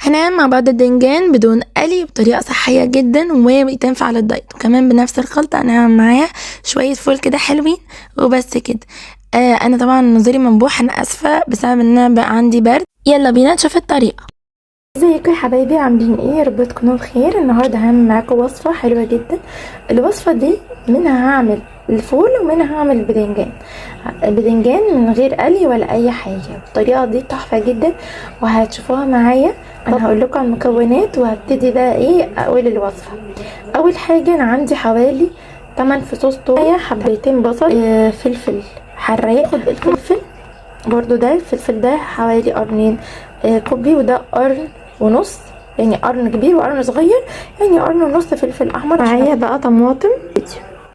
هنعمل مع بعض الدنجان بدون قلي بطريقة صحية جدا وتنفع للدايت، وكمان بنفس الخلطة هنعمل معاها شوية فول كده حلوين وبس كده. انا طبعا نظري منبوح، انا اسفة بسبب ان انا بقى عندي برد. يلا بينا نشوف الطريقة. ازيكم يا حبايبي، عاملين ايه؟ يا رب تكونوا بخير. النهارده هعمل معاكم وصفه حلوة جدا. الوصفة دي منها هعمل الفول ومنها هعمل البدنجان. البدنجان من غير قلي ولا اي حاجة. الطريقة دي تحفة جدا وهتشوفوها معايا. انا هقول لكم على المكونات وهبتدي بقى ايه اقول الوصفة. اول حاجة انا عندي حوالي 8 فصوص توم، حبيتين بصل، فلفل حراق. خد الفلفل برضو ده، الفلفل ده حوالي قرنين كوبي، وده قرن ونص، يعني قرن كبير وقرن صغير، يعني قرن ونص فلفل احمر. معايا بقى طماطم،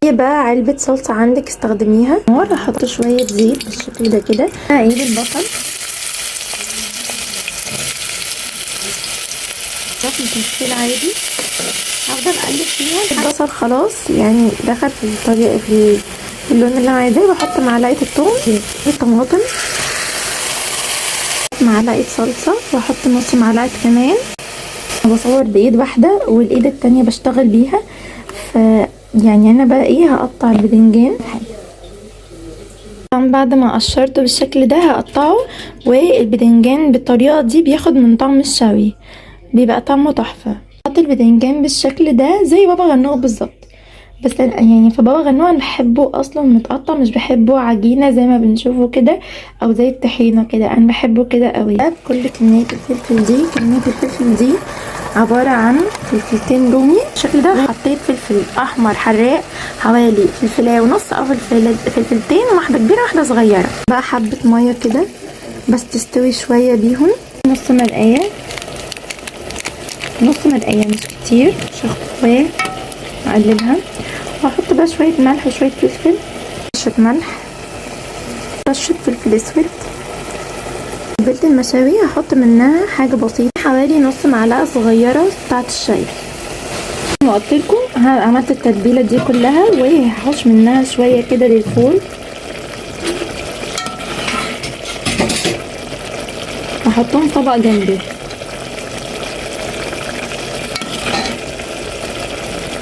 بقى علبة صلصة عندك استخدميها. هحط شوية زيت بالشكل ده كده. هعيد البصل في عادي، هفضل اقلب فيها. البصل خلاص يعني دخل في الطريقة في اللون اللي انا عايزاه. بحط معلقة الثوم، الطماطم، معلقة صلصة، واحط نص معلقة كمان. بصور بايد واحدة والايد التانية بشتغل بيها، ف يعني انا بقى ايه هقطع البدنجان. طبعا بعد ما قشرته بالشكل ده هقطعه، والبدنجان بالطريقة دي بياخد من طعم الشوي، بيبقى طعمه تحفة. احط البدنجان بالشكل ده زي بابا غنوج بالظبط، بس يعني في بابا غنوج انا بحبه اصلا متقطع، مش بحبه عجينه زي ما بنشوفه كده او زي الطحينه كده، انا بحبه كده قوي. كل كمية الفلفل دي، كمية الفلفل دي عبارة عن فلفلتين رومي بالشكل ده. حطيت فلفل احمر حراق حوالي فلفلايه ونص او فلفلتين، واحدة كبيرة واحدة صغيرة. بقى حبه مية كده بس تستوي شوية بيهم. نص مرقايه، نص مرقايه مش كتير، شخواه اقلبها. واحط بقى شوية ملح وشوية فلفل، رشه ملح، رشه فلفل اسود. تتبيله المشاوي هحط منها حاجة بسيطة، حوالي نص معلقه صغيرة بتاعه الشاي. وقلت لكم عملت التتبيله دي كلها، وهحوش منها شوية كده للفول. هحطهم طبق جنبي.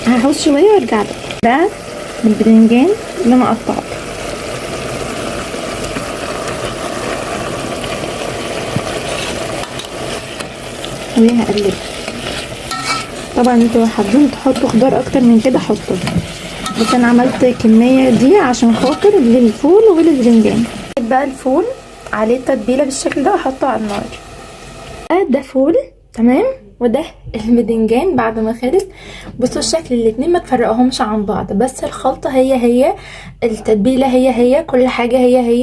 هحوش شوية وارجع لكم بقى بالبدنجان اللي انا قطعته. وهقلب. طبعا انتوا حابين تحطوا خضار اكتر من كده حطوا، بس انا عملت الكمية دي عشان خاطر للفول وللبدنجان. بقى الفول عليه التتبيله بالشكل ده واحطه على النار. ده فول تمام، وده البدنجان بعد ما خلص. بصوا الشكل، الاتنين ما تفرقهمش عن بعض، بس الخلطة هي هي، التتبيله هي هي، كل حاجة هي هي.